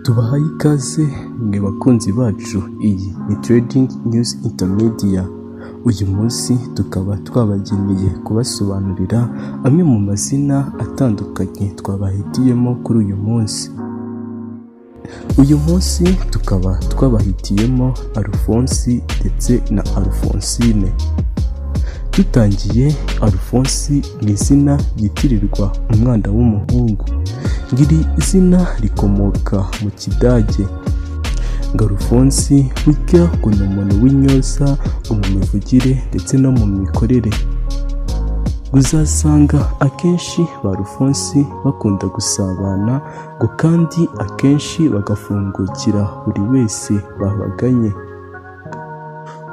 Tubahaye ikaze mwe bakunzi bacu, iyi ni Trading News Intermedia. Uyu munsi tukaba twabageneye kubasobanurira amwe mu mazina atandukanye twabahitiyemo kuri uyu munsi. Uyu munsi tukaba twabahitiyemo Alphonse ndetse na Alphonsine. Dutangiye, Alphonse ni izina ryitirirwa umwana w'umuhungu. Iri zina rikomoka mu Kidage. Ngo Alphonse burya ngo ni umuntu w'intyoza ngo mu mivugire ndetse no mu mikorere. Uzasanga akenshi ba Alphonse bakunda gusabana ngo kandi akenshi bagafungukira buri wese babaganye.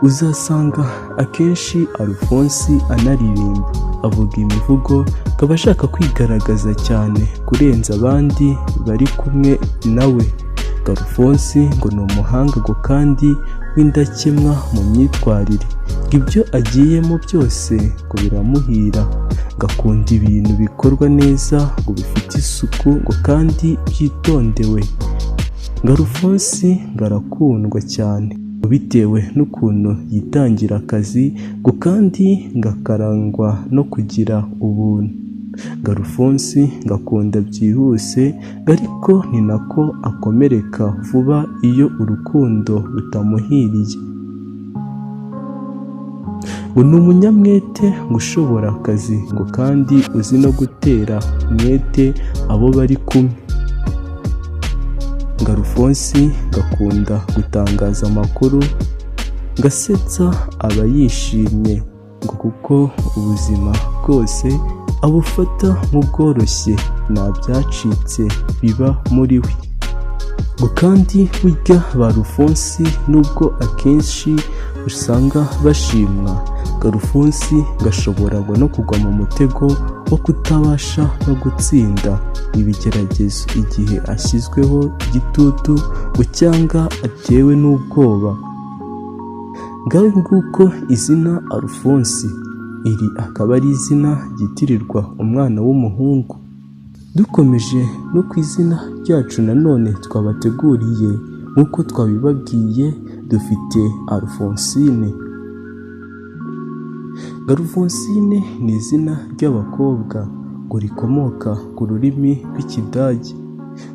Uzasanga akenshi Alphonse anaririmba, avuga imivugo, akaba ashaka kwigaragaza cyane kurenza abandi bari kumwe nawe. Alphonse ngo ni umuhanga ngo kandi w'indakemwa mu myitwarire, ibyo agiyemo byose ngo biramuhira, ngo akunda ibintu bikorwa neza ngo bifite isuku ngo kandi byitondewe. Ngo Alphonse ngo arakundwa cyane bitewe n'ukuntu yitangira akazi ngo kandi ngo akarangwa no kugira ubuntu. Ngo Alphonse ngo akunda byihuse ariko ni nako akomereka vuba iyo urukundo rutamuhiriye. Ngo ni umunyamwete ngo ushobora akazi ngo kandi uzi no gutera umwete abo bari kumwe. Ngo Alphonse ngo akunda gutangaza amakuru, ngo asetsa aba yishimye ngo kuko ubuzima bwose abufata nk'ubworoshye, nta byacitse biba muri we. Ngo kandi burya ba Alphonse nubwo akenshi usanga bashimwa, ngo Alphonse ngo ashobora ngo no kugwa mu mutego wo kutabasha no gutsinda ibigeragezo igihe ashyizweho igitutu ngo cyangwa atewe n'ubwoba. Ngaho nguko izina Alphonse, iri akaba ari izina ryitirirwa umwana w'umuhungu. Dukomeje no ku izina ryacu nanone twabateguriye, nk'uko twabibabwiye, dufite Alphonsine. Alphonsine ni izina ry'abakobwa ngo rikomoka ku rurimi rw'Ikidage,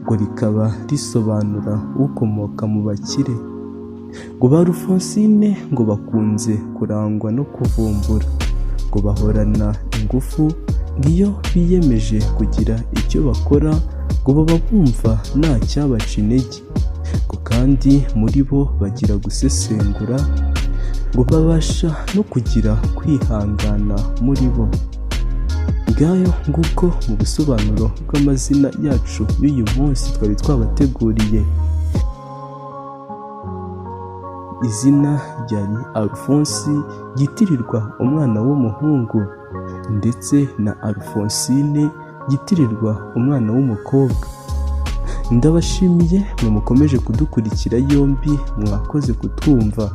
ngo rikaba risobanura ukomoka mu bakire. Ngo ba Alphonsine ngo bakunze kurangwa no kuvumbura, ngo bahorana ingufu, ngo iyo biyemeje kugira icyo bakora ngo baba bumva nta cyabaca intege, ngo kandi muri bo bagira gusesengura, ngo babasha no kugira kwihangana muri bo. Ngayo nguko mu busobanuro bw'amazina yacu y'uyu munsi twari twabateguriye. Izina ryari Alphonse ryitirirwa umwana w'umuhungu ndetse na Alphonsine ryitirirwa umwana w'umukobwa. Ndabashimiye mwe mukomeje kudukurikira yombi, mwakoze kutwumva.